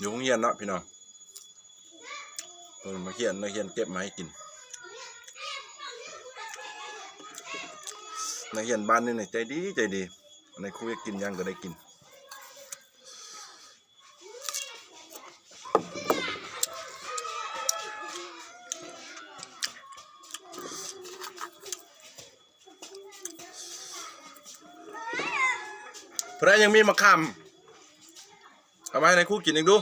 ຢູ່ໂຮງຮຽນເນາະພີ່ນ້ອງ ເພິ່ນມາຮຽນ ນັກຮຽນເກັບມາໃຫ້ກິນ. ນັກຮຽນບ້ານນີ້ນີ້ໃຈດີ ໃຈດີ ໃນຄູຢາກກິນຫຍັງກໍໄດ້ກິນ. ຜູ້ໃດຍັງມີໝາກຂາມ ເອົາມາໃຫ້ນາຍຄູກິນອີກດູ.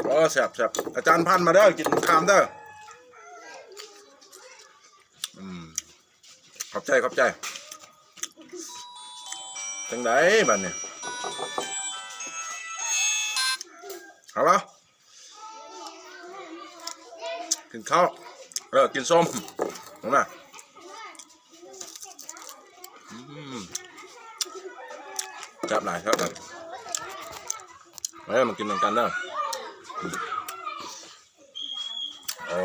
ໂອ້ ແຊບໆ ອາຈານພັນມາເດີ ກິນໝາກຂາມເດີ. ອືມ ຂອບໃຈ ຂອບໃຈ. ຈັ່ງໃດບາດນີ້ ເອົາລະ ກິນເຂົ້າ ເອີ ກິນສົ້ມ ເຫັນບໍ່? ອືມ ແຊບຫຼາຍ ແຊບຫຼາຍ. ເອີ ມາກິນນຳກັນເດີ. ໂອ້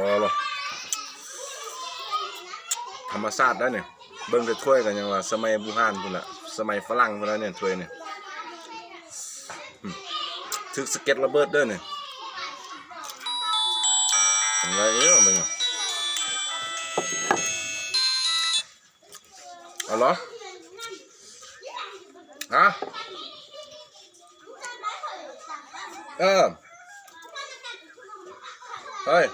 ທຳມະຊາດໄດ໋ນີ້ ເບິ່ງແຕ່ຖ້ວຍກໍຍັງວ່າສະໄໝບູຮານພຸ້ນລະ ສະໄໝຝຣັ່ງພຸ້ນລະນີ້ ຖ້ວຍນີ້. ອືມ ຖືກສະເກັດລະເບີດເດີນີ້. ຈັ່ງໃດເອີ ເບິ່ງ ເອົາເນາະ ຮະ ເອີ ເຮີ້ຍ.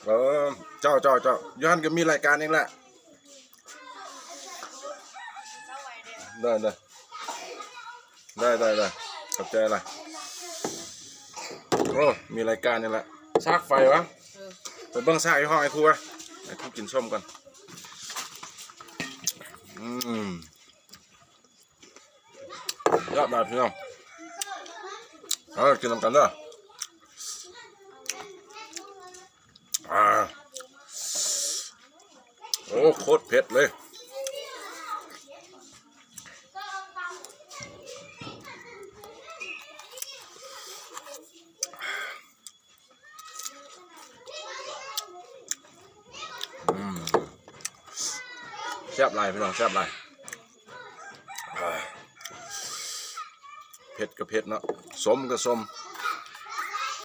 ເອີ ເຈົ້າ ເຈົ້າ ເຈົ້າ ຢູ່ຫັ້ນກໍມີລາຍການອີກແລ້ວ. ໄດ້ ໄດ້ ໄດ້ ໄດ້ ໄດ້ ຂອບໃຈຫຼາຍ. ໂອ້ ມີລາຍການອີກແລ້ວ ຊາກໄຟວະ. ເອີ ໄປເບິ່ງຊາກຢູ່ຫ້ອງອ້າຍຄູວະ ອ້າຍຄູກິນສົ້ມກ່ອນ. ອືມ ແຊບຫຼາຍພີ່ນ້ອງ ເອົາ ກິນນຳກັນເດີ. ອາ ໂອ້ ໂຄດເຜັດເລີຍ. ອືມ ແຊບຫຼາຍພີ່ນ້ອງ ແຊບຫຼາຍ. ອາ ເຜັດກໍເຜັດເນາະ ສົ້ມກໍສົ້ມ.